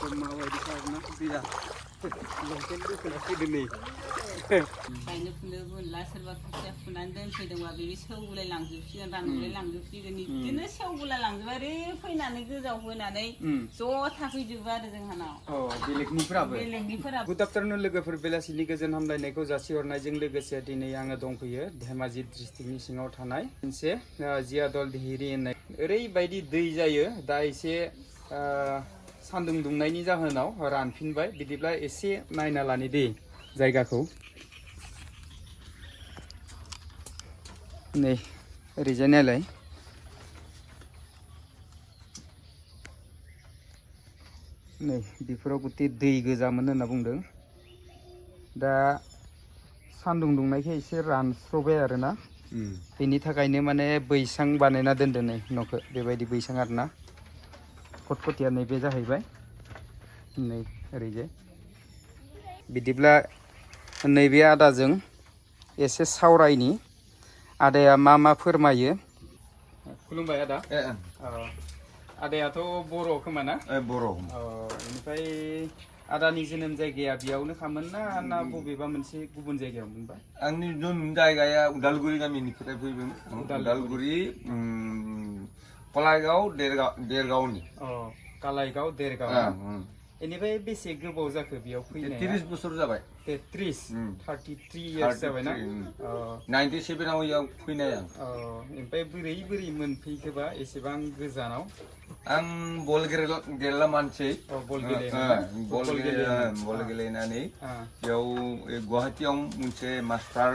माबायदि खालामना दैया लंपेन गोखोना फैदों नै गायनो फुनो मोनला सोरबा खोथिया फुनानै दोनफैदोंबा बे सेवगुलाय लांजोबसिगोन रानगुलाय लांजोबसिगोन बिदिनो सेवगुलाय लांजोबा ओरै फैनानै गोजाव होनानै ज' थाफैजोबो आरो जोंहानाव बेलेगनिफोराबो गुड आफ्टारनुन लोगोफोर बेलासिनि गोजोन हामलायनायखौ जासिहरनायजों लोगोसे दिनै आङो दंफैयो धेमाजि डिस्ट्रिक्टनि सिङाव थानाय मोनसे जियादल धिहिरि होननाय ओरैबायदि दै जायो दा एसे सान्दुं दुंनायनि जाहोनाव रानफिनबाय बिदिब्ला एसे नायना लानि दै जायगाखौ नै ओरैजाय नायलाय नै बेफोराव गथे दै गोजामोन होनना बुंदों दा सान्दुं दुंनायखाय एसे रानस्र'बाय आरोना बेनि थाखायनो माने बैसां बानायना दोनदों नै न'खौ बेबायदि बैसां आरोना खटखटिया नैबे जाहैबाय नै ओरैजाय बिदिब्ला नैबे आदाजों एसे सावरायनि आदाया मा मा फोरमायो खुलुमबाय आदा आदायाथ' बर' खोमा ना बर' बेनिफ्राय आदानि जोनोम जायगाया बेयावनो खामोन ना बबेबा मोनसे गुबुन जायगायाव मोनबा आंनि जोनोम जायगाया उदालगुरि गामिनिफ्राय फैदों उदालगुरि कलायगाव देरगावनि कालाइगाव देरगाव बेनिफ्राय बेसे गोबाव जाखो बेयाव फैनाया 30 बोसोर जाबाय 33 इयार्स जाबाय ना 97 आव याव फैनाय आं ओमफ्राय बोरै मोनफैखोबा एसेबां गोजानाव आं बल गेलेला मानसि बल गेलेनानै बेयाव गुवाहाटीयाव मोनसे मास्टार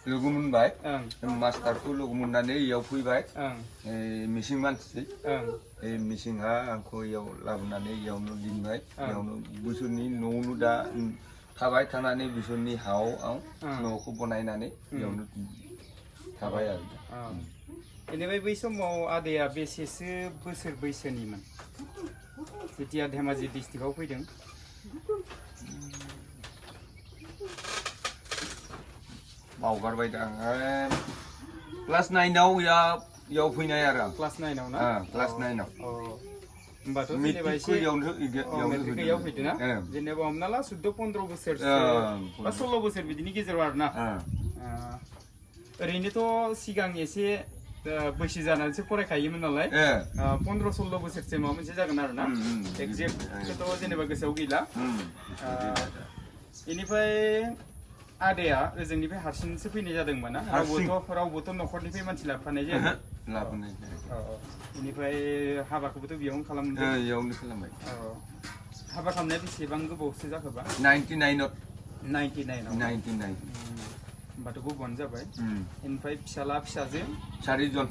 लोगो मोनबाय मास्टारखौ लोगो मोननानै इयाव फैबाय मिसिं मानसि मिसिंहा आंखौ इयाव लाबोनानै इयावनो दोनबाय इयावनो बोसोरनि न'आवनो दा थाबाय थानानै बिसोरनि हायाव आं न'खौ बनायनानै इयावनो थाबाय आरो बेनिफ्राय बै समाव आदाया बेसेसो बोसोर बैसोनिमोन जेथिया धेमाजि डिस्ट्रिक्टआव फैदों बावगारबाय दा क्लास 9 आव याव फैनाय आरो आं क्लास 9 आव ना क्लास 9 आव होमबाथ' जेनेबा एसे मेट्रिकआव फैदो ना जेनेबा हमना ला 14-15 बोसोरसो बा 16 बोसोर बिदिनि गेजेराव आरोना ओरैनोथ' सिगां एसे बैसो जानानैसो फरायखायोमोन नालाय 15-16 बोसोरसो माबा मोनसे जागोन आरो ना एक्जेक्टखौथ' जेनेबा गोसोआव गैला बेनिफ्राय आदाया ओजोंनिफ्राय हारसिंसो फैनाय जादोंमोन ना रावबोथ' न'खरनिफ्राय मानसि लाबोफानाय जायाखै लाबोनाय बेनिफ्राय हाबाखौबोथ' बेयावनो खालामदों बेयावनो खालामबाय हाबा खालामनाया बेसेबां गोबावसो जाखोबा 99 होमबाथ' गोबावानो जाबाय बेनिफ्राय फिसाला फिसाजो 4 जन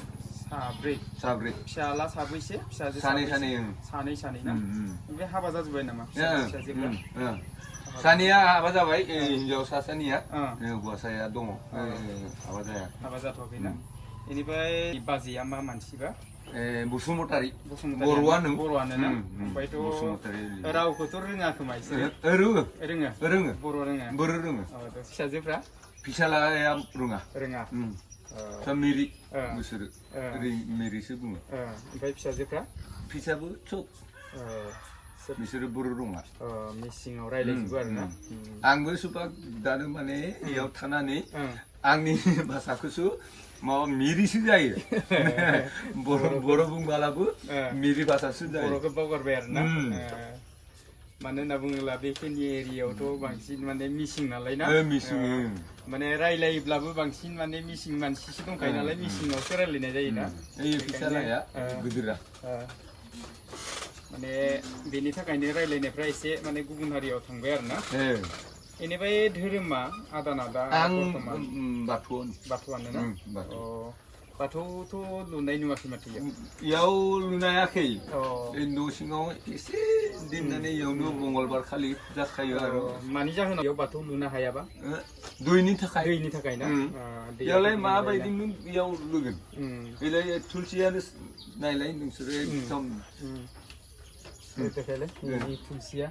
साब्रै फिसाला साबैसे फिसाजो सानै ना ओमफ्राय हाबा जाजोब्बाय नामा फिसाजोफ्रा सानिया हाबा जाबाय हिनजावसा सानिया हौवासाया दङ हाबा जाथ'वाखैना बेनिफ्राय बाजैया मा मानसिबा बसुमतारी बर'आनो ना ओमफ्रायथ' रावखौथ' रोङा खोमा एसे रोङो बर' रोङो फिसाजोफ्रा फिसालाया रोङा मिरि बिसोरो मिरिसो बुङो ओमफ्राय फिसाबो सब बिसोरो बर' रोङा मिसिङाव रायज्लायजोबो आरोना आंबो सुबा दानो माने बेयाव थानानै आंनि भाषाखौसो माबा मिरिसो जायो बर' बुंबालाबो मिरि भाषासो जायो बर'खौ बावगारबाय आरोना मानो होनना बुङोब्ला बेखिनि एरियायावथ' बांसिन माने मिसिं नालाय ना माने रायलायोब्लाबो बांसिन माने मिसिं मानसिसो दंखायो नालाय मिसिङावसो रायलायनाय जायोना फिसालाया गिदिरा माने बेनि थाखायनो रायलायनायफ्रा एसे माने गुबुन हारियाव थांबाय आरोना बेनिफ्राय धोरोमा आदाना दा बाथौआनो ना बाथौथ' लुनाय नुवाखै माथो इयाव लुनायाखै न' सिङाव एसे दोननानै इयावनो मंगलबार खालि जाखायो आरो मानि जाहोनाव इयाव बाथौ लुनो हायाबा दैनि थाखाय ना इयावलाय माबायदि नों इयाव लुगोन बेलाय थुलसियानो नायलाय नोंसोरो एकदम थुलसिया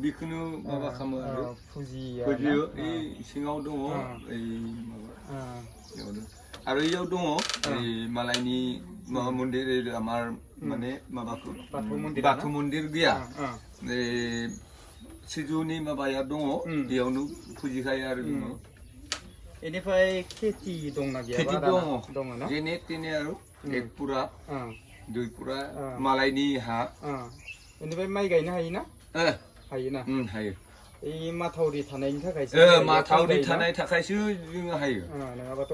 बेखौनो माबा खालामो आरो फुजियो सिङाव दङ माबा आरो इयाव दङ मालायनि माबा मन्दिर आमार माने माबाखौ बाथौ मन्दिर गैया सिजौनि माबाया दङ बेयावनो फुजिखायो आरो जोङो बेनिफ्राय खेथि दंना गैया खेथि दङ ना जेने तेने आरो एक पुरा दुइ पुरा मालायनि हा बेनिफ्राय माइ गायनो हायोना हायोना हायो এই মাথাউরি थानायनि थाखायसो माथावरि थानाय थाखायसो जोङो हायो नङाबाथ'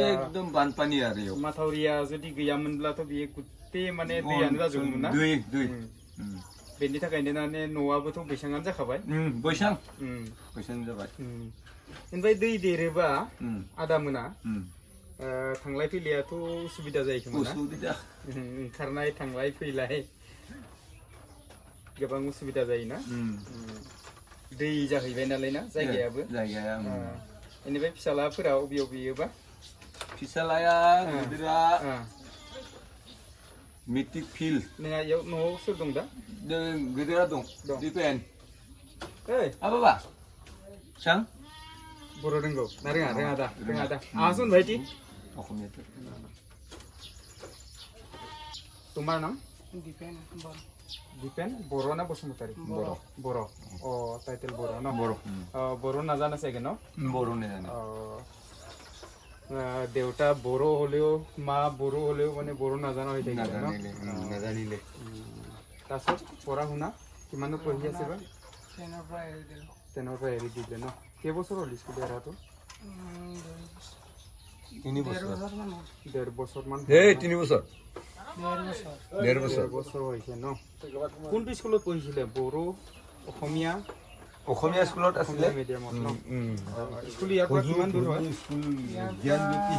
एकदम बानपानि आरो इयाव माथावरिया जुदि गैयामोनब्लाथ' बेयो गुत्ते माने दैयानो जाजोबोमोन ना दै बेनि थाखायनो माने न'आबोथ' बैसाङानो जाखाबाय बैसां जाबाय ओमफ्राय दै देरोबा आदा मोना थांलाय फैलायाथ' उसुबिदा जायो खोमा ना उसुबिदा ओंखारनाय थांलाय फैलाय गोबां उसुबिदा जायोना दै जाहैबाय नालाय ना जायगायाबो बेनिफ्राय फिसालाफोरा अबेयाव बेयोबा फिसालाया गिदिरा मेट्रिक फिल नोंहा इयाव न'आव सोर दं दा गिदिरा दं दिपेन बाबा सां बर' रोंगौ ना रोङा दा आहासो होनबाय दि তোমার নাম দীপেন বড় না বসুমতারি বড় ও টাইটেল বড় না বড় নাজানা চাগে ন বড় নাজানে দেউতা বড় হলেও মা বড় হলেও মানে বড় নাজানা হৈ থাকে নাজানিলে তাৰপিছত পঢ়া শুনা কিমানো পঢ়ি আছে বা 10ৰ পৰা এৰি দিলে ন কেইবছৰ হ'ল স্কুল এৰাটো 3 বছৰ 1.5 বছৰ মান 3 বছৰ 1.5 বছৰ হৈছে ন কোনটো স্কুলত পঢ়িছিলে বড়ো অসমীয়া স্কুলত আছিলে মিডিয়ামত ন স্কুল ইয়াৰ পৰা কিমান দূৰ হয় স্কুল জ্ঞানজ্যোতি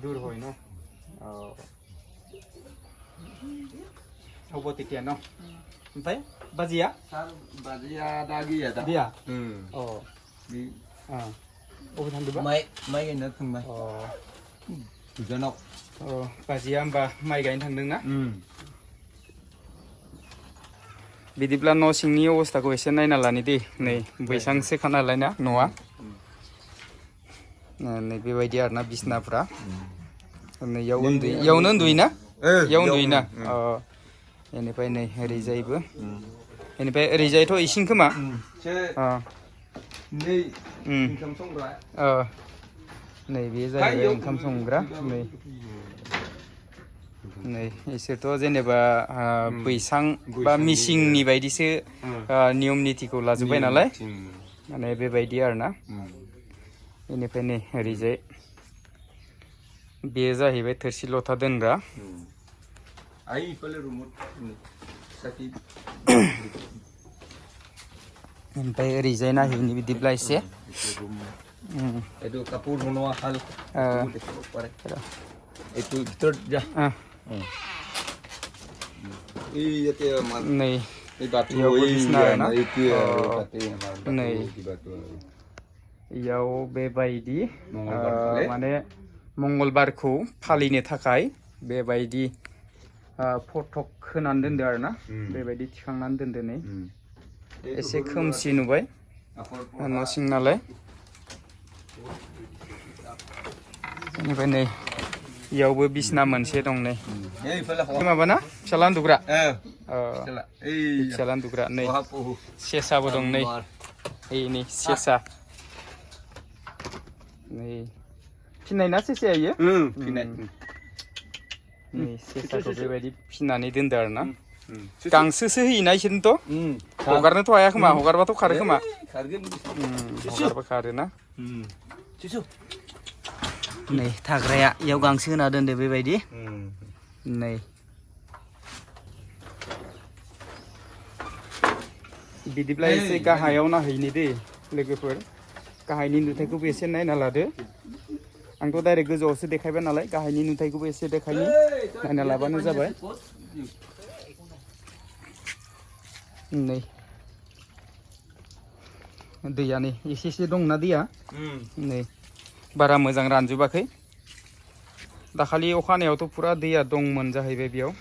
দূৰ হয় ন হ'ব তেতিয়া ন ओमफ्राय बाजिया दागिया दा दिया बे अबे थांदोंबा माइ गायनो थांबाय गोजानाव बाजिया होमबा माइ गायनो थांदोंना बिदिब्ला न' सिंनि अबस्थाखौ एसे नायना लानि दे नै बैसांसो खानालाय ना न'आ नै बेबायदि आरोना बिसनाफ्रा नै इयावनो उन्दुयोना इयाव उन्दुयोना बेनिफ्राय नै ओरैजायबो बेनिफ्राय ओरैजायथ' इसिं खोमा नै बे जाहैबाय ओंखाम संग्रा नै इसोरथ' जेनेबा बैसां बा मिसिंनि बायदिसो नियम नितिखौ लाजोब्बाय नालाय माने बेबायदि आरोना बेनिफ्राय नै ओरैजाय बेयो जाहैबाय थोरसि लथा दोनग्रा ओमफ्राय ओरैजाय नायहैनि बिदिब्ला एसे कापुर होनो हाल itu ভিতৰত যা এই ইয়াতে नै এই বাটু नै इयाव बेबायदि माने मंगलबारखौ फालिनो थाखाय बेबायदि फटक होनानै दोनदो आरोना बेबायदि थिखांनानै दोनदो नै एसे खोमसि नुबाय न' सिं नालाय बेनिफ्राय नै इयावबो बिसना मोनसे दं नै माबाना फिसाला उन्दुग्रा फिसाला उन्दुग्रा नै सेसाबो दं नै नै सेसा नै फिनाय ना सेसाया इयो फिनाय नै सेसाखौ बेबायदि फिनानै दोनदो आरोना गांसोसो होयोना इसोरनोथ' हगारनोथ' हाया खोमा हगारबाथ' खारो खोमा हगारबा खारोना नै थाग्राया इयाव गांसो होना दोनदो बेबायदि नै बिदिब्ला एसे गाहायाव नायहैनि दे लोगोफोर गाहायनि नुथायखौबो एसे नायना लादो आंथ' डाइरेक्ट गोजौआवसो देखायबाय नालाय गाहायनि नुथायखौबो एसे देखायनि नायना लाबानो जाबाय नै दैया नै एसे एसे दंना दैया नै बारा मोजां रानजोबाखै दाखालि अखा हानायावथ' पुरा दैया दंमोन जाहैबाय बेयाव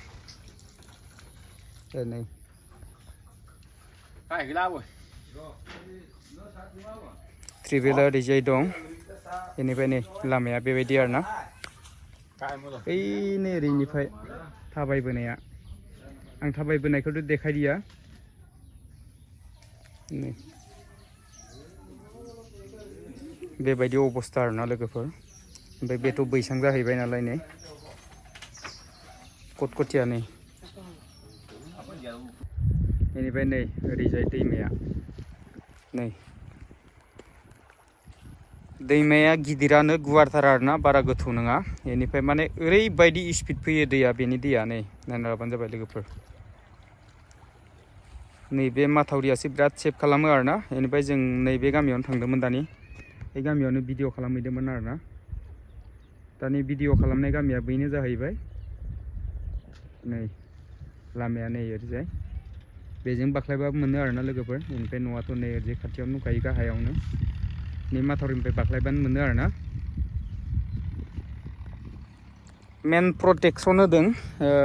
नै ट्रिबेला ओरैजाय दं बेनिफ्राय नै लामाया बेबायदि आरोना ओइनै ओरैनिफ्राय थाबायबोनाया आं थाबायबोनायखौथ' देखायदिया नै बेबायदि अबस्था आरोना लोगोफोर ओमफ्राय बेथ' बैसां जाहैबाय नालाय नै कटकटिया नै बेनिफ्राय नै ओरैजाय दैमाया नै दैमाया गिदिरानो गुवारथार आरोना बारा गोथौ नङा बेनिफ्राय माने ओरैबायदि स्पिड फैयो दैया बेनि दैया नै नायना लाबानो जाबाय लोगोफोर नैबे माथावरियासो बिराद सेभ खालामो आरोना बेनिफ्राय जों नैबे गामियावनो थांदोंमोन दानि बे गामियावनो भिडिअ खालामहैदोंमोन आरोना दानि भिडिअ खालामनाय गामिया बैनो जाहैबाय नै लामाया नै ओरैजाय बेजों बाख्लायबाबो मोनो आरोना लोगोफोर बेनिफ्राय न'आथ' नै ओरैजाय खाथियावनो दंखायो गाहायावनो नै माथावरिनिफ्राय बाख्लायबानो मोनो आरोना मेन प्रटेक्सन होदों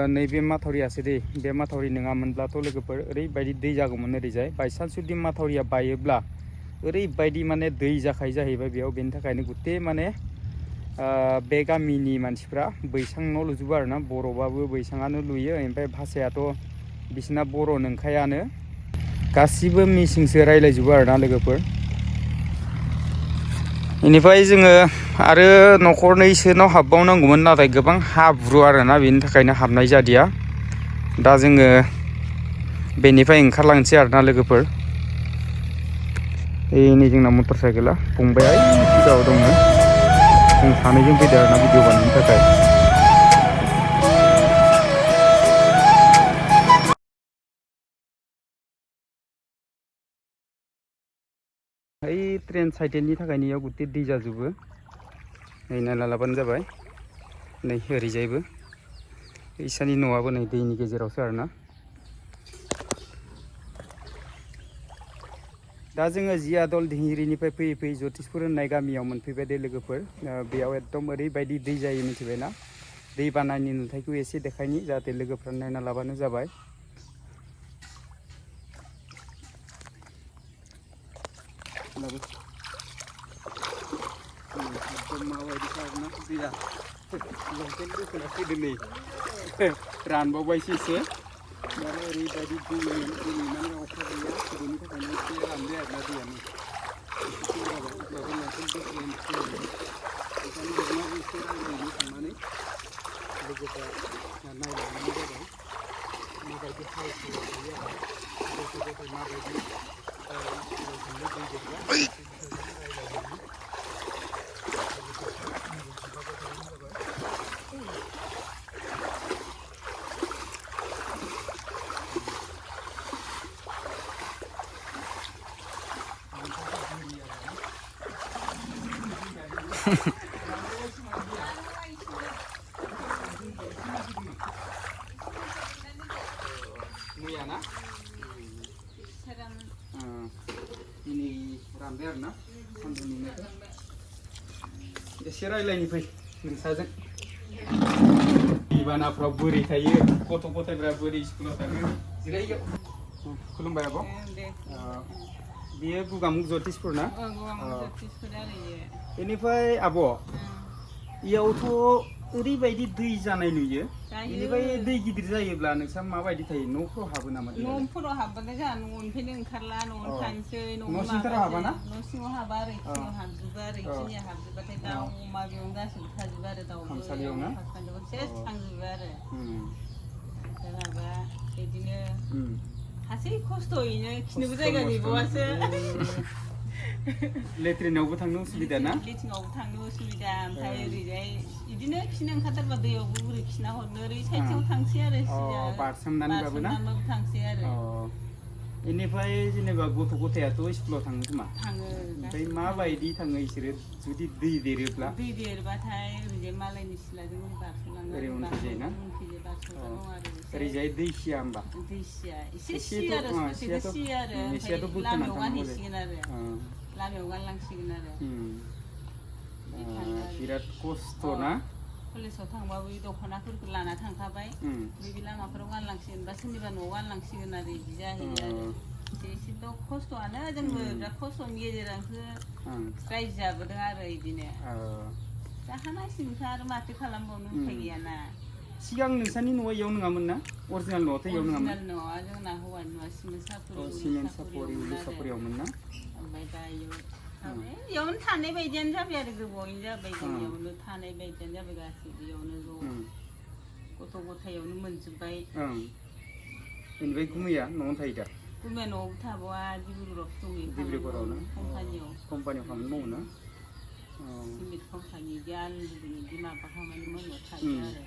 नैबे माथावरियासो दै बे माथावरि नङामोनब्लाथ' लोगोफोर ओरैबायदि दै जागौमोन ओरैजाय बायसान्स जुदि माथावरिया बायोब्ला ओरैबायदि माने दै जाखायो जाहैबाय बेयाव बेनि थाखायनो गुथे माने बे गामिनि मानसिफ्रा बैसां न' लुजोबो आरोना बर'बाबो बैसाङानो लुयो ओमफ्राय भाषायाथ' बिसिना बर' नंखायानो गासिबो मिसिंसो रायज्लायजोबो आरोना लोगोफोर बेनिफ्राय जोङो आरो न'खरनैसोनाव हाबबावनांगौमोन नाथाय गोबां हाब्रु आरोना बेनि थाखायनो हाबनाय जादिया दा जोङो बेनिफ्राय ओंखारलांसै आरोना लोगोफोर नै जोंना मटर साइकेला फंबाया सिगाङाव दङ जों सानैजों फैदों आरोना भिडिअ बानायनो थाखाय ओइ ट्रेन साइडनि थाखायनो इयाव गुथे दै जाजोबो नै नायना लाबानो जाबाय नै ओरैजायबो इसानि न'आबो नै दैनि गेजेरावसो आरोना दा जोङो जियादल दिहिरिनिफ्राय फैयै फैयै जतिसपुर होननाय गामियाव मोनफैबाय दे लोगोफोर बेयाव एकदम ओरैबायदि दै जायो मिथिबायना दै बानानि नुथायखौ एसे देखायनि जाहाथे लोगोफ्रा नायना लाबानो जाबाय रानबावबायसो एसे माने ओरैबायदि दै माने अखा गैया बेनि थाखायनो एसे रानबाय आरोना दैयानो एसे रायज्लायनो थांनानै लोगोफ्रा नायलांनानै जाबाय माबायदि हाल सालाव थायो आरो गथ' गथाय माबायदि स्कुलाव थांनो दै देरबा रायज्लायनानै मैयाना दिनै रानबाय आरोना सान्दुंनिनो एसे रायज्लायनि फै नोंसाजों दैबानाफ्राव बोरै थायो गथ' गथायफ्रा बोरै स्कुलाव थाङो जिरायो खुलुमबाय आब' बेयो गुगामुग जतिसपुर ना बेनिफ्राय आब' इयावथ' ओरैबायदि दै जानाय नुयो बेनिफ्राय दै गिदिर जायोब्ला नोंसा माबायदि थायो न'फ्राव हाबो नामा न'फोराव हाबबाथाय जोंहा न'निफ्रायनो ओंखारला न'आवनो थानोसै न' सिंथाराव हाबा ना न' सिङाव हाबा आरो इखिनियाव हाबजोबो आरो इखिनिया हाबजोबबाथाय दाउ अमा बेयावनो गासैबो थाजोबो आरो दाउबो खामसालियावना सेस थांजोबो आरो माबा बिदिनो हासै खस्थ'यैनो खिनोबो जायगा गैबावासो लेट्रिनावबो थांनो उसुबिदा ना लेट्रिनावबो थांनो उसुबिदा ओमफ्राय ओरैजाय बिदिनो खिनो ओंखारथारबा दैयावबो बोरै खिना हरनो ओरै साइडआव थांसै आरो बारसोमनानैबाबो ना थांसै आरो बेनिफ्राय जेनेबा गथ' गथायाथ' स्कुलाव थाङो खोमा थाङो ओमफ्राय माबायदि थाङो बिसोरो जुदि दै देरोब्ला दै देरबाथाय ओरैजाय मालायनि सिलाजों बारस'लाङो ओरै उनखैजाय ना बारस'ग्रा दं आरो ओरैजाय दै सिया होमबा दै सिया एसे सियो आरो ससेखौ सियो आरो ओमफ्राय लामायाव गानहैसिगोन आरो लामायाव गानलांसिगोन आरो बिराद खस्थ' ना कलेजाव थांबाबो दख'नाफोरखौ लाना थांखाबाय बे लामाफोराव गानलांसिगोन बा सोरनिबा न'आव गानलांसिगोन आरो बिदि जाहैयो आरो एसेथ' खस्थ'आनो जोंबो बिराद खस्थ'नि गेजेरजोंसो रायजो जाबोदों आरो इदिनो दा हानांसिगोनखा आरो माथो खालामबावनो उफाय गैयाना सिगां नोंसानि न'आ इयाव नङामोन ना अरिजिनेल न'आथ' इयाव नङामोन अरिजिनेल न'आ जोंना हौवानि न'आ सिमेन्ट सापरि सापरियावमोन ना ओमफ्राय दा इयावनो थानाय बायदियानो जाबाय आरो गोबावैनो जाबाय जों इयावनो थानाय बायदियानो जाबाय गासिबो इयावनो ज' गथ' गथायावनो मोनजोब्बाय बेनिफ्राय गुमैया न'आवनो थायो दा गुमैया न'आवबो थाबावा डिब्रुगड़ावसो दंहैयो डिब्रुगड़ाव ना कम्पानियाव खामानि मावो ना सिमेन्ट कम्पानि बिदि आलुनि बिदि माबा खामानि मावनायाव थायो आरो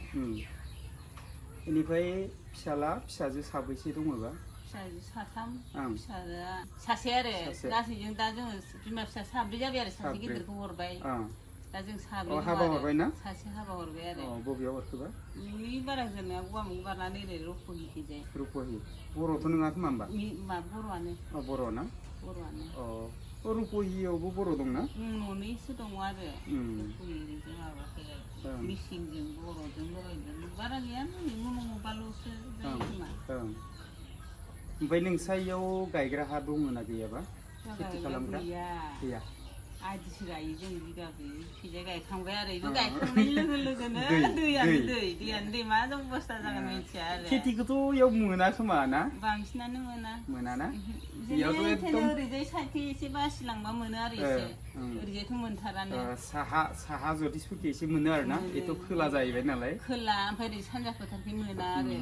बेनिफ्राय फिसाजो साबैसे दङबा फिसाजो साथाम फिसाजोआ सासे आरो गासैजों दा जोङो बिमा फिसा साब्रै जाबाय आरो सासे गिदिरखौ हरबाय दा जों साब्रै हाबा हरबाय ना सासे हाबा हरबाय आरो बबेयाव हरखोबा बारा जोंना गवामुग बारनानै ओरै रुपहिखैजाय बर'थ' नङा खोमा होमबा बर'आनो बर'ना रुपहियावबो बर' दंना न'नैसो दङ आरो रुपहिजों माबाखौ मिसिंजों बर'जों लगायदों बारा गैया न'बाल'सो जायो खोमा ओमफ्राय नोंसा इयाव गायग्रा हा दङ ना गैयाबा खेथि खालामग्रा गैया आदिसो गायो जों बिगाब्रै खैजाय गायखांबाय आरो बेबो गायखांनाय लोगो लोगोनो दैयानो दै मा अबस्था जागोन मिथिया आरो खेथिखौथ' इयाव मोना खोमा ना बांसिनानो मोनाना इयावथ' एकदम ओरैजाय साइडखै एसे बासिलांबा मोनो आरो एसे ओरैजायथ' मोनथारानो साहा जतिसफोरखै एसे मोनो आरो ना बेथ' खोला जाहैबाय नालाय खोला ओमफ्राय ओरै सानजा फोथारखै मोना आरो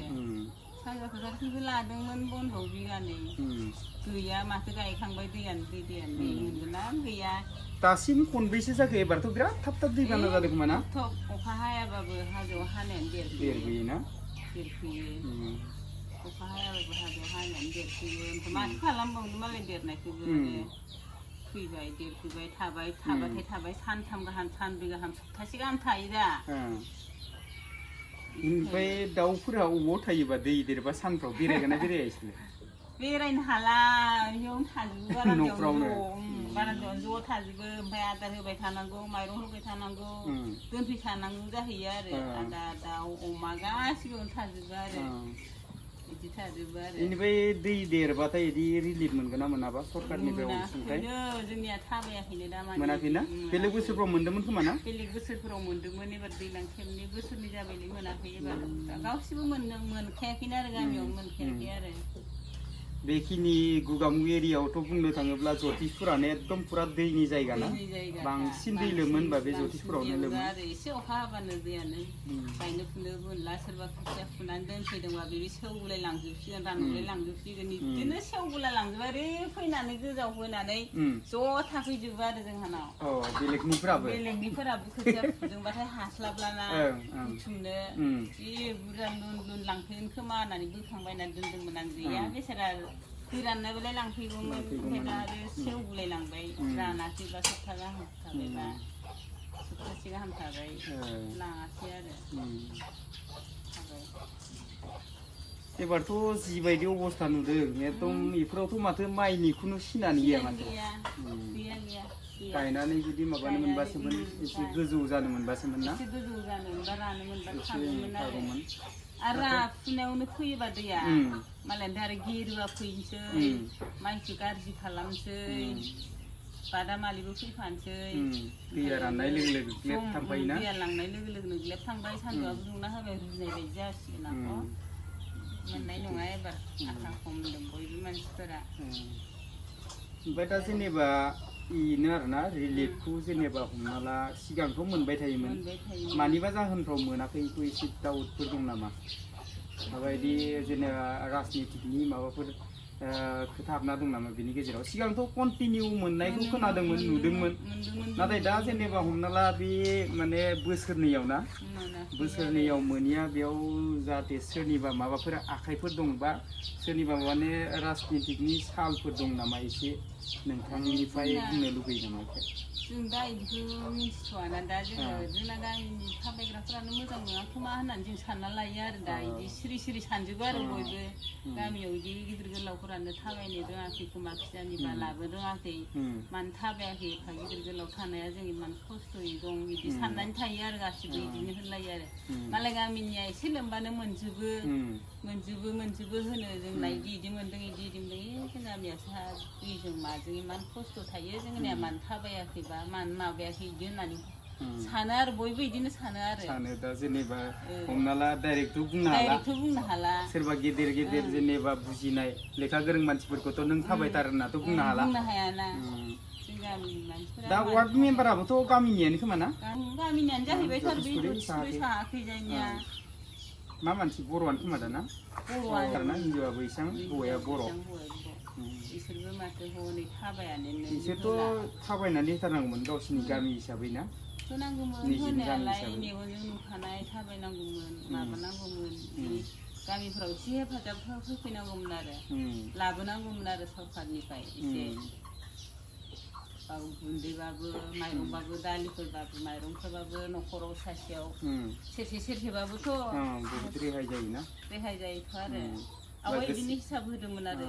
सानजा फोथारखैबो लादोंमोन बन्द'आव बिगानै गैया माथो गायखांबाय दैयानो मोनगोन ना गैया दासिम खनबैसे जाखो एबारथ' बिराद थाब दैबाना जादों खोमा ना अखा हायाबाबो हाजोआव हानायानो देरबोयो ना अखा हायाबाबो हाजोआव हानायानो देरफैयो ओमफ्राय माथो खालामबावनो मालाय देरनायखौबो फैबाय देरफैबाय थाबाय सानथाम गाहाम सानब्रै गाहाम सप्तासे गाहाम थायो दा ओमफ्राय दाउफोरा अबाव थायोबा दै देरबा सानफ्राव बेरायगोन ना बेराया इसोरलाय बेरायनो हाला बेयावनो थाजोबो बारान्दायावनो ज' थाजोबो ओमफ्राय आदार होबाय थानांगौ माइरं होबाय थानांगौ दोनफैखानांगौ जाहैयो आरो आदार दाउ अमा गासिबोयावनो थाजोबो आरो बिदि थाजोबो आरो बेनिफ्राय दै देरबाथाय बिदि रिलिफ मोनगोन ना मोनाबा सरकारनिफ्राय अनसुंथाइ जोंनिया थाबायाखैनो दा मोनाखैना बेलेग बोसोरफ्राव मोन्दोंमोन खोमा ना बेलेग बोसोरफोराव मोन्दोंमोन एबार दैज्लां खेबनै बोसोरनै जाबायलै मोनाखै एबार गासिबो मोनखायाखैनो आरो गामियावनो मोनखायाखै आरो बेखिनि गुगामु एरियायावथ' बुंनो थाङोब्ला जतिसपुरानो एकदम पुरा दैनि जायगा ना बांसिन दै लोमो होनबा बे जतिसपुरावनो लोमो आरो एसे अखा हाबानो दैयानो गायनो फुनो मोनला सोरबा खोथिया फुनानै दोनफैदोंबा बेबो सेवगुलाय लांजोबसिगोन रानगुलाय लांजोबसिगोन बिदिनो सेवगुलाय लांजोबा ओरै फैनानै गोजाव होनानै ज' थाफैजोबो आरो जोंहानाव बेलेगनिफोराबो खोथिया फुदोंबाथाय हास्लाबलाना बुथुमनो जि बुरजा लुन लांफैगोन खोमा होननानै बोखांबायनानै दोनदोंमोन आं गैया बेसारा दै राननायबालाय लांफैगौमोन ओमफ्राय दा आरो सेवगुलाय लांबाय रानाखैबा सप्ता गाहाम थाबायबा सप्तासे गाहाम थाबाय लाङाखै आरो एबारथ' जिबायदि अबस्था नुदों एकदम बेफोरावथ' माथो माइनिखौनो सिनानो गैया माथो गायनानै जुदि माबानो मोनबासोमोन एसे गोजौ जानो मोनबासोमोन ना एसे गोजौ जानो मोनबा रानो मोनबा थागौमोन आरो राफुनायावनो फैयोबा दैया मालायनिफ्राय आरो गेरुवा फैनोसै माइखौ गाज्रि खालामसै बादामालिबो फैफानोसै दैया राननाय लोगो लोगो ग्लेब थांफायोना दैया लांनाय लोगो लोगोनो ग्लेब थांबाय सान्दुंआबो दुंना होबाय रुनाय बायदि जासिगोन आख' मोननाय नङा एबार आखा खमदों बयबो मानसिफोरा ओमफ्राय दा जेनेबा इनो आरोना रिलिफखौ जेनेबा हमना ला सिगांथ' मोनबाय थायोमोन मानिबा जाहोनफ्राव मोनाखै बेखौ एसे दाउटफोर दं नामा माबायदि जेनेबा राजनितिकनि माबाफोर खोथा हाबना दं नामा बेनि गेजेराव सिगांथ' कन्टिनिउ मोननायखौ खोनादोंमोन नुदोंमोन नाथाय दा जेनेबा हमना ला बे माने बोसोरनैयाव ना बोसोरनैयाव मोनिया बेयाव जाहाथे सोरनिबा माबाफोर आखाइफोर दंबा सोरनिबा माने राजनितिकनि सालफोर दं नामा एसे नोंथांनिफ्राय बुंनो लुगैयो नामा जों दा बिदिखौ मिथिथ'वाना दा जोंना गामिनि थाबायग्राफोरानो मोजां नङा खोमा होननानै जों सानना लायो आरो दा बिदि सिरि सिरि सानजोबो आरो बयबो गामियाव बिदि गिदिर गोलावफोर गथ'फोरानो थाबायनो रोङाखै खोमा खिजानिबा लाबो रोङाखै मानो थाबायाखै एफा गिदिर गोलाव थानाया जों इमान खस्थ'यै दं बिदि साननानै थायो आरो गासिबो बिदिनो होनलायो आरो मालाय गामिनिया एसे लोमबानो मोनजोबो होनो जोंना इदि मोनदों इदि मोनदों जों गामियासो दैजों माजों इमान खस्थ' थायो जोंनिया मानो थाबायाखैबा मानो माबायाखै इदि होननानै सानो आरो बयबो बिदिनो सानो दा जेनेबा हमना ला डाइरेक्टथ' बुंनो हाला सोरबा गेदेर जेनेबा बुजिनाय लेखा गोरों मानसिफोरखौथ' नों थाबायथारनाथ' बुंनो हायाना दा वार्ड मेम्बाराबोथ' गामिनियानो खोमा ना गामिनियानो जाहैबाय सार बे साहाखै जायनिया मा मानसि बर'आनो खोमा दाना बर'आनो हिनजावाबो इसां हौवाया बर' बिसोरबो माथो हनै थाबायानो बिसोरथ' थाबायनानै होथारनांगौमोन गावसिनि गामि हिसाबै ना होनांगौमोन होनायालाय मेगनजों नुखानाय थाबायनांगौमोन माबानांगौमोन गामिफोराव एसे हेफाजाब होफैनांगौमोन आरो लाबोनांगौमोन आरो सरखारनिफ्राय एसे गुन्दैबाबो माइरंबाबो दालिफोरबाबो माइरंफोरबाबो न'खराव सासेयाव सेरसेबाबोथ' रेहाय जायोना रेहाय जायोथ' आरो आवगाय बिदिनो हिसाब होदोंमोन आरो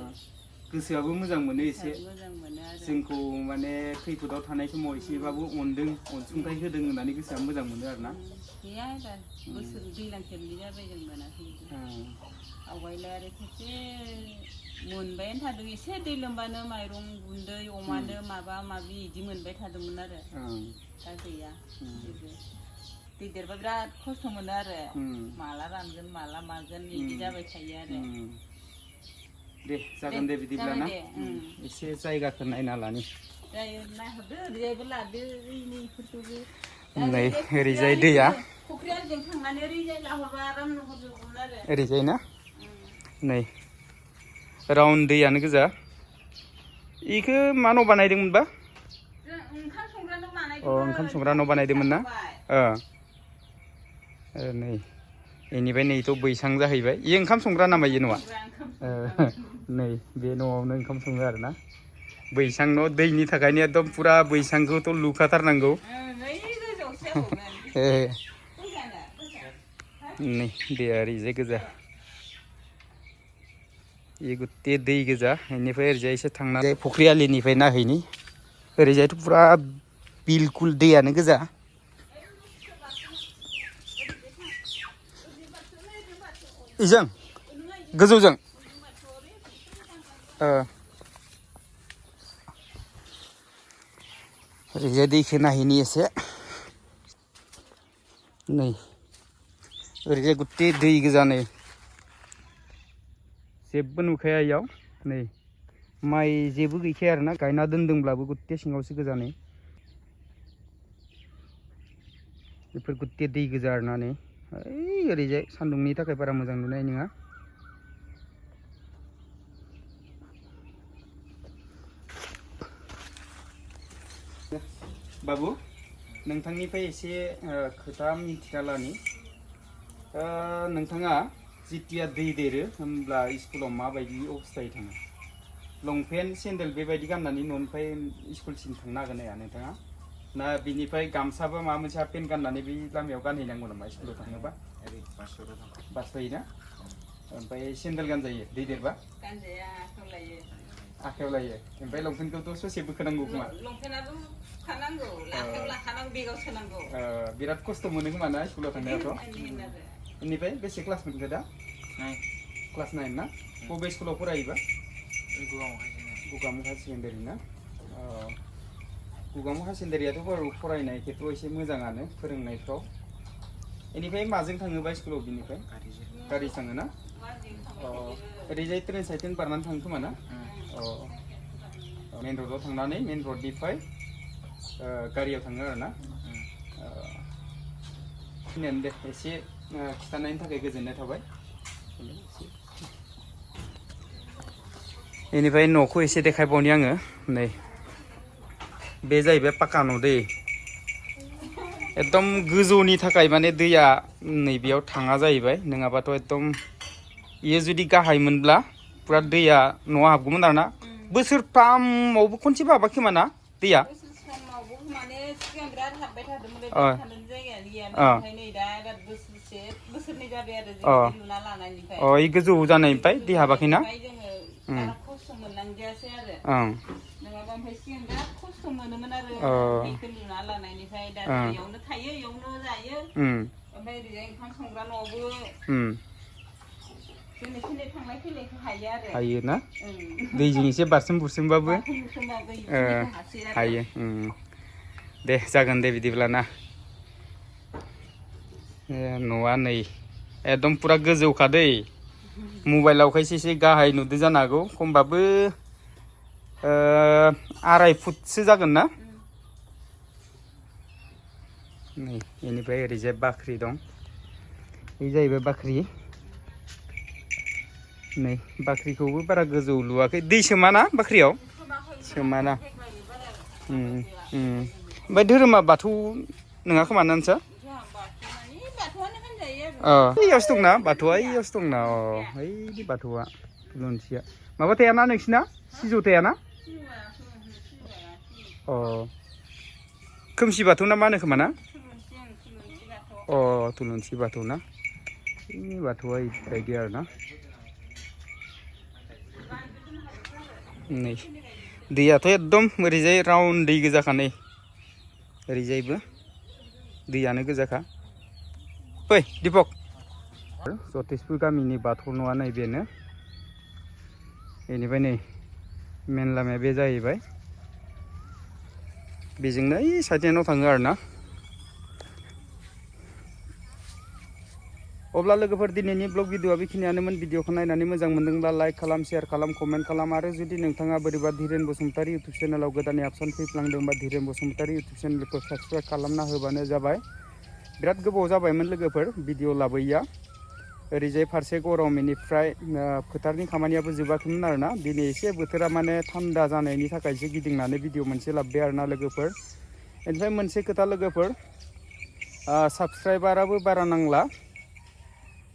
गोसोआबो मोजां मोनो एसे जोंखौ माने खैफोदाव थानाय समाव एसेबाबो अनसुंथाइ होदों होननानै गोसोआ मोजां मोनो आरोना गैया दा बोसोर दैज्लां खेबनै जाबाय जों मोनाखै आवगायलाय आरो खेबसे मोनबायानो थादों एसे दै लोमबानो माइरं गुन्दै अमानो माबा माबि बिदि मोनबाय थादोंमोन आरो दा गैया दै देरबा बिराद खस्थ' मोनो आरो माला रानगोन माला मागोन बिदि जाबाय थायो आरो दे जागोन दे बिदिब्ला ना एसे जायगाखौ नायना लानि नायहरदो ओरैजायबो लादो नै ओरैजाय दैया फुख्रियारिजों थांनानै ओरैजाय लाहरबा आराम नुहुरजोबगौमोन आरो ओरैजाय ना नै राउन्ड दैयानो गोजा इखो मा न' बानायदोंमोनबा ओंखाम संग्रा न' बानायदोंमोन ना नै बेनिफ्राय नैथ' बैसां जाहैबाय इयो ओंखाम संग्रा नामा इयो न'आ नै बे न'आवनो ओंखाम सङो आरोना बैसां न' दैनि थाखायनो एकदम फुरा बैसांखौथ' लुखाथारनांगौ नै दैया ओरैजाय गोजा ये गुते दै गोजा बेनिफ्राय ओरैजाय एसे थांनानै फुख्रि आलिनिफ्राय नायहैनि ओरैजायथ' फुरा बिलकुल दैयानो गोजा इजों गोजौजों ओरैजाय दैखौ नायहैनि एसे नै ओरैजाय गुते दै गोजा नै जेबो नुखाया इयाव नै माइ जेबो गैखाया आरोना गायना दोनदोंब्लाबो गुते सिङावसो गोजा नै बेफोर गुते दै गोजा आरोना नै ओरैजाय सान्दुंनि थाखाय बारा मोजां नुनाय नङा बाबु नोंथांनिफ्राय एसे खोथा मिथिना लानि नोंथाङा जितिया दै देरो होमब्ला स्कुलाव माबायदि अबस्थायै थाङो लंपेन्ट सेन्देल बेबायदि गाननानै न'निफ्राय स्कुलसिम थांनो हागोन ना नोंथाङा ना बिनिफ्राय गामसाबो माबा मोनसे पेन्ट गाननानै बे लामायाव गानहैनांगौ नामा स्कुलाव थाङोबा बासयोना ओमफ्राय सेन्देल गानजायो दै देरबा आखायाव लायो ओमफ्राय लंपेन्टखौथ' ससे बोखोनांगौ खोमा बिराद खस्थ' मोनो खोमा ना स्कुलाव थांनायाथ' बेनिफ्राय बेसे क्लास मोनखो दा क्लास 9 ना बबे स्कुलाव फरायोबा गगामुख हायार सेकेन्डारि ना गगामुख हायार सेकेन्डारियाथ' फरायनाय खेत्रआव एसे मोजाङानो फोरोंनायफ्राव बेनिफ्राय माजों थाङोबा स्कुलाव बिनिफ्राय गारि थाङो ना ओरैजाय ट्रेन साइटिं बारनानै थाङो खोमा ना मेन रडआव थांनानै मेन रडनिफ्राय गारियाव थाङो आरो ना फिनायानो दे एसे खिथानायनि थाखाय गोजोननाय थाबाय बेनिफ्राय न'खौ एसे देखायबावनि आङो नै बे जाहैबाय पाक्का न' दै एकदम गोजौनि थाखाय माने दैया नैबेयाव थाङा जाहैबाय नङाबाथ' एकदम इयो जुदि गाहायमोनब्ला पुरा दैया न'आव हाबगौमोन आरोना बोसोरफ्रामावबो खनसेबो हाबा खोमा ना दैया गोजौ जानायनिफ्राय दै हाबाखैना मोनजायासै आरो ओं नङाबा ओमफ्राय सिगां बिराद खस्थ' मोनोमोन आरो दैखौ लुना लानायनिफ्राय दा इयावनो थायो इयावनो जायो ओमफ्राय ओरैजाय ओंखाम संग्रा न'आवबो जोंनि फैनाय थांलाय फैलायखौ हायो आरो हायो ना दैजों एसे बारसोम बुरसोमबाबो हायो दे जागोन दे बिदिब्ला ना न'आ नै एकदम पुरा गोजौखा दै मबाइलाव खायसे एसे गाहाय नुदो जानो हागौ खमबाबो 2.5 फुटसो जागोन ना नै बेनिफ्राय ओरैजाय बाख्रि दं बे जाहैबाय बाख्रि नै बाख्रिखौबो बारा गोजौ लुवाखै दै सोमा ना बाख्रियाव सोमाना ओमफ्राय धोरोमा बाथौ नङा खोमा ना नोंसा इयावसो दंना बाथौआ इयावसो दंना ओइ बाथौआ थुलुंसिया माबा थायाना नोंसिना सिजौ थायाना खोमसि बाथौ ना मा होनो खोमा ना थुलुंसि बाथौ ना बाथौआ बायदि आरो ना नै दैयाथ' एकदम ओरैजाय राउन्ड दै गोजाखा नै ओरैजायबो दैयानो गोजाखा फै दिपक जतेसपुर गामिनि बाथौ न'आ नै बेनो बेनिफ्राय नै मेन लामाया बे जाहैबाय बेजोंनो ओइ साइडनाव थाङो आरो ना अब्ला लोगोफोर दिनैनि ब्लग भिडिअआ बेखिनियानोमोन भिडिअखौ नायनानै मोजां मोनदोंब्ला लाइक खालाम शेयार खालाम कमेन्ट खालाम आरो जुदि नोंथाङा बोरैबा धीरेन बसुमतारी इउटुब चेनेलाव गोदानै आपसन फैफ्लांदोंबा धीरेन बसुमतारी इउटुब चेनेलखौ साबस्क्राइब खालामना होबानो जाबाय बिराद गोबाव जाबायमोन लोगोफोर भिडिअ लाबोयैया ओरैजाय फारसे गरमनिफ्राय फोथारनि खामानियाबो जोबाखैमोन आरोना दिनै एसे बोथोरा माने थान्दा जानायनि थाखायसो गिदिंनानै भिडिअ मोनसे लाबोबाय आरोना लोगोफोर ओमफ्राय मोनसे खोथा लोगोफोर साबस्क्राइबाराबो बारा नांला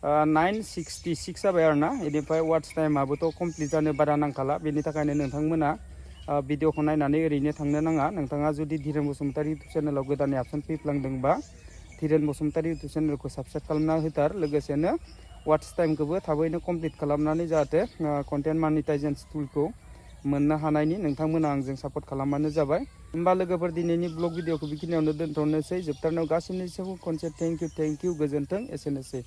966 जाबाय आरोना बेनिफ्राय वाट्स टाइमाबोथ' कमप्लिट जानो बारा नांखाला बेनि थाखायनो नोंथांमोना भिडिअखौ नायनानै ओरैनो थांनो नाङा नोंथाङा जुदि धीरेन बसुमतारी इउटुब चेनेलाव गोदानै आपसन फैफ्लांदोंबा धीरेन बसुमतारी इउटुब चेनेलखौ साबस्क्राइब खालामना होथार लोगोसेनो वाट्स टाइमखौबो थाबैनो कमप्लिट खालामनानै जाहाथे कन्टेन्ट मनिटाइजेसन टुलखौ मोननो हानायनि नोंथांमोना आंजों सापर्ट खालामबानो जाबाय होमबा लोगोफोर दिनैनि ब्लग भिडिअखौ बेखिनियावनो दोनथ'नोसै जोबथारनायाव गासैनिसिमबो खनसे थेंक इउ गोजोन्थों एसेनोसै